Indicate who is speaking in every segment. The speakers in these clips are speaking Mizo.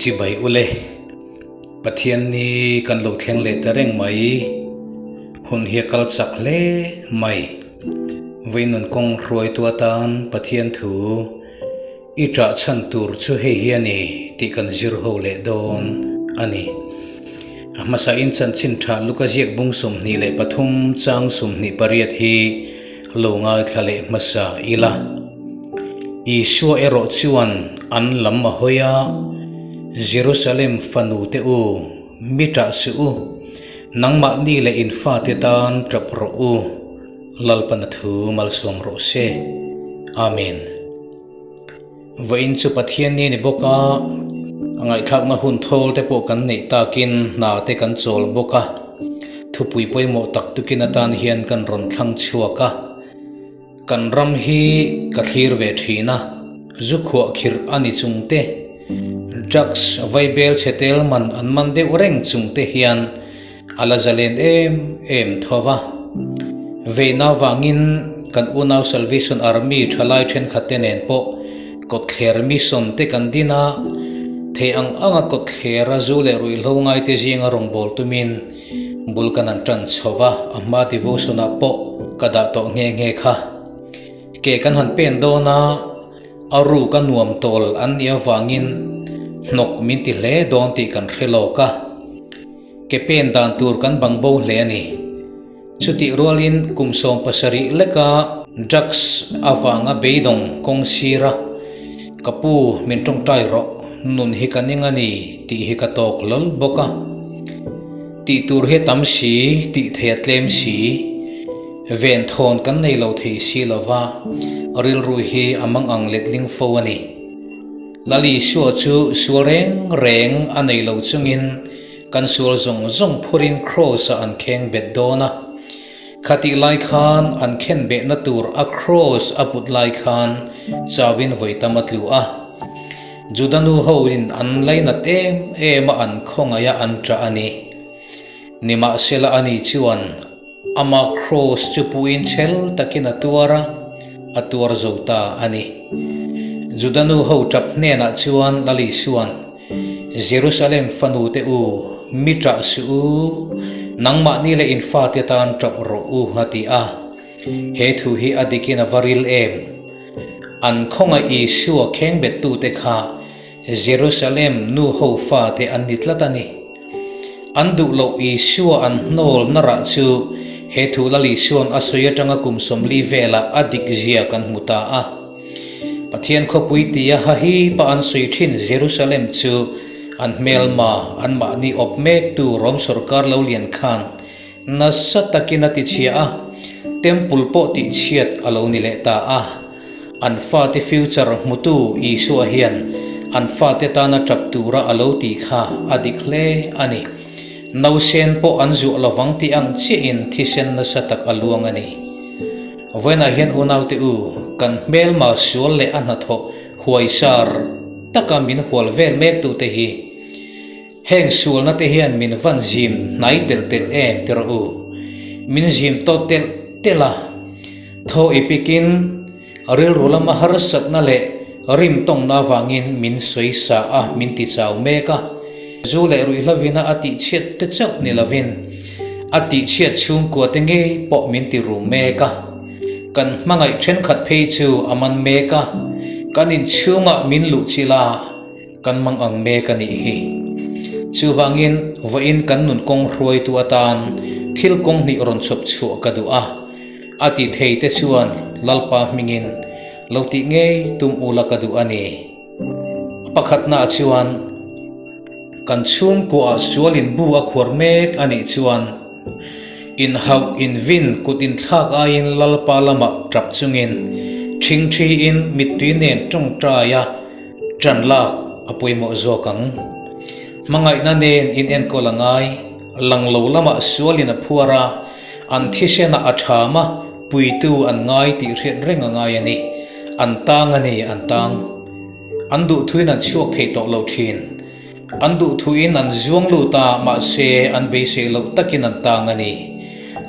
Speaker 1: Chibai ule, Pathian ni kan lo thleng leh ta reng mai, hun hi a kal chak hle mai. Vawiin kawng hruaitu atan Pathian thu i ṭah chhan tur chu hei hi a ni tih kan zir ho leh dawn a ni. A hmasain chanchin ṭha Luka ziak bung 23 chang 28 hi lo ngaithla leh hmasa ila. Isua erawh chuan an lam a hawi a, Jerusalem fanu te u, mi ṭah suh u, nangmahni leh in fate tan ṭap rawh u, Lalpana thu malsawm rawh se. Amen. Vawiin chu Pathian ni a ni bawk a, a ngaihthlakna hun thawl te pawh kan neih takin hna te kan chawl bawk a, thupui pawimawh tak tukin atan hian kan rawn thlang chhuak a. Kan ram hi ka thlir ve thin a, zu khuah khirh a ni chung te, drugs vaibel chhe tel man an man deuh reng chung te hian a la zalen em em tho va. Veina vangin kan unau Salvation Army thalai thenkhat te nen pawh kawtthler mission te kan din a, thei ang anga kawtthlera zu leh ruihhlo ngaite zinga rawngbâwl tumin bul kan han tan chho va, a hma devotion ah pawh ka dah tawh nghe nghe kha. Ke kan han pen dawn a, a ruk a nuam tawl an nih avangin hnawk min ti hle dawn tih kan hre lawk a. Ke pen dan tur kan bang bo hle a ni. Chutih rualin kum 70 leka drugs avanga beidawng kawng sira ka pu min tawngtai rawh nun hi ka ning a ni tih hi ka tawk hlawl bawk a. Tih tur hi a tam si, tih thei a tlem si, ven thawn kan nei lo thei si lova rilru hi a mang ang letling fo a ni. Lal Isua chu sual reng reng a nei lo chungin kan sual zawng zawng phurin Kraws-ah an kheng bet dawn a. Khatih lai khan an khen behna tur a Kraws a put lai khan chauin vawi tam a tlu a. Juda nu hoin an lainat em em a an khawngaih a an ṭah a ni. Nimahsela ani chuan Ama Kraws chu puin chhel takin a tuar a, a tuar zo ta a ni. Juda nu ho tap hnenah chuan Lal Isua'n, Jerusalem fanu te u, mi ṭah suh u, nangmahni leh in fate tan ṭap rawh u, a ti a. He thu hi a dikin a va ril em? An khawngaih Isua khengbettute kha Jerusalem nu ho fate an ni tlat a ni. An duh loh Isua an hnawl na rah chu he thu Lal Isua'n a sawi atanga kum 40 velah a dik zia kan hmu ta a. Pathian khawpui tia hahipa an sawi thin Jerusalem chu an hmelma, anmahni awp mektu Rom sorkar lo lian khan Nasa takin a tichhia a, Temple pawh tihchhiat a lo ni leh ta a. An fate future hmutu Isua hian an fate tana tap tura a lo tih kha a dik hle a ni. Nausen pawh an zuah lovang tih ang chiahin thisen nasa tak a luang a ni. Vawiinah hian unaute u, kan hmelma sual leh a hnathawh huaisar taka min hual vel mektute hi, Heng sualna te hian min van zim hnai telh telh em ti rawh u. Min zim tawt telh telh a, thaw i pikin rilru lama harsatna leh rim tawngna avangin min sawi sa a, min ti chau mek a. Zu leh ruihhlovina a tihchhiat te chauh ni lovin a tihchhiat chhungkua te ngei pawh min ti rum mek a. Kan hmangaih thenkhat phei chu a man mek a, kan inchhungah min luhchilh a. Kan mang ang mek a nih hi. Chuvangin, vawiin kan nun kawng hruaitu atan thil kawng hnih rawn chhawp chhuah ka duh a. A ti thei te chuan Lalpa hmingin lo tih ngei tum ula ka duh a ni. A pakhatnaah chuan, kan chhungkuaah sualin bu a khuar mek a nih chuan, inhauh, invin, kut inthlak aiin Lalpa lamah tap chungin, ṭhingṭhiin mittui nen ṭawngṭaia, Ṭan lak a pawimawh zawk ang. Hmangaihna nen in enkawl a ngai, lang lo lamah sualin a phuar a, an thisenah a ṭham a, puitu an ngai tih hriat reng a ngai a ni. An tang a ni, an tang. An duhthuin an chhuak thei tawh lo ṭhin. An duhthuin an zuang lut a, mahse an beisei loh takin an tang a ni.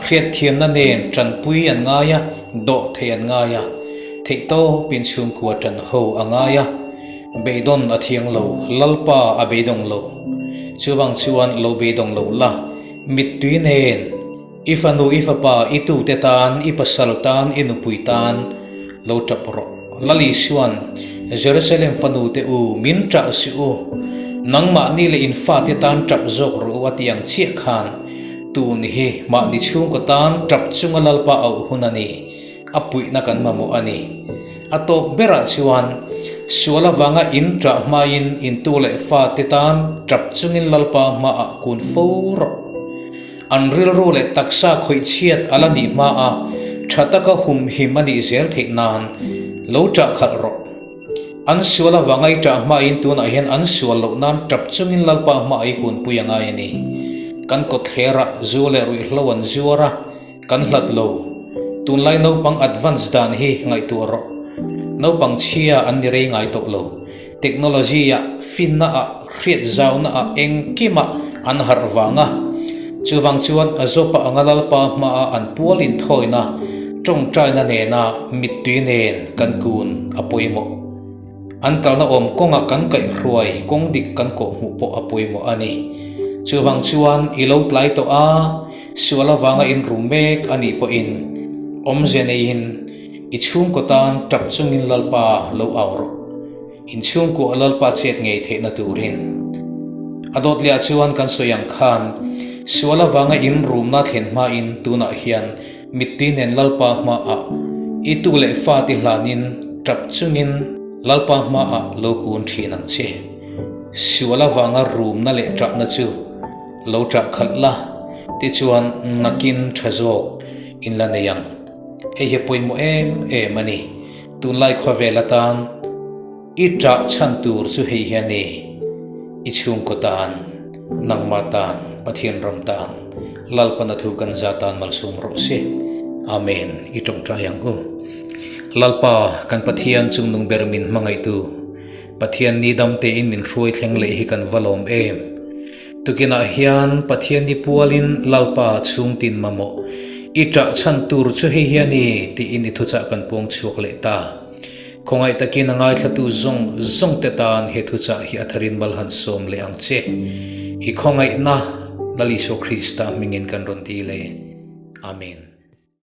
Speaker 1: Hriatthiamna nen ṭanpui an ngai a, dawh theih an ngai a, theihtawpin chhungkua ṭan ho a ngai a. Beidawn a thiang lo, Lalpa a beidawng lo. Chuvang chuan lo beidawng lo la, mittui nen, i fanu, i fapa, i tute tan, i pasal tan, i nupui tan lo tap rawh. Lal Isuan, Jerusalem fanute u, min ṭah suh u, nangmahni leh in fate tan ṭap zawk rawh u a ti ang chiah khan, tun hi mahni chhungkaw tan ṭap chunga Lalpa auh hun a ni. A puihna kan mamawh a ni. A tawp berah chuan, sual avanga in ṭah hmain intu leh fate tan ṭap chungin Lalpa hmaah kun fo rawh. An rilru leh taksa khawih chhiat a la nih hmaa ṭha taka humhim a nih zel theih nan lo ṭah khalh rawh. An sual avanga i ṭah hmain tunah hian an sual loh nan ṭap chungin Lalpa hmaah i kunpui a ngai a ni. Kan kawtthlerah zu leh ruihhlo an zuar a. Kan hlat lo. Tunlai naupang advance dan hi ngaihtuah rawh. Naupang chhia an ni rei ngai tawh lo. Technology ah, finna ah, hriat zauna ah engkim ah an harh vang a. Chuvang chuan Zopa anga Lalpa hmaa an pual inthawina, tawngtaina nena mittui nen kan kun a pawimawh. An kalna awm kawngah kan kaihhruai kawng dik kan kawhhmuh pawh a pawimawh a ni. Chuvang chuan i lo tlai tawh a, sual avanga inrum mek a nih pawhin awmze neihin i chhungkaw tan tap chungin Lalpa lo au rawh. In chhungkuah Lalpa chet ngei theihna turin. A dawt lehah chuan kan sawi ang khan sual avanga inrumna thlen hmain tunah hian Mittui nen Lalpa hmaah i tu leh fa ti hlanin tap chungin Lalpa hmaah lo kun thin ang che. Sual avanga rumna leh ṭahna chu lo ṭah khalh la, tichuan nakin ṭha zawk in la nei ang. Hei hi a pawimawh em em a ni. Tunlai khawvel atan I ṭah chhan tur chu hei hi a ni, I chhungkaw tan, nangmah tan, Pathian ram tan, Lalpana thu kan za tan malsawm rawh se. Amen. I ṭawngṭai ang u. Lalpa, kan Pathian chungnung ber min hmangaihtu, Pathian ni dam tein min hruai thleng leh hi kan va lawm em. Tukinah hian Pathian ni pualin Lalpa chhungtin mamawh i ṭah chhan tur chu hei hi a ni tiin i thuchah kan puang chhuak leh ta. Khawngaih takin a ngaithlatu zawng zawng te tan he thuchah hi a tharin mal han sawm leh ang che. I khawngaihna Lal Isua Krista hmingin kan rawn ti le. Amen.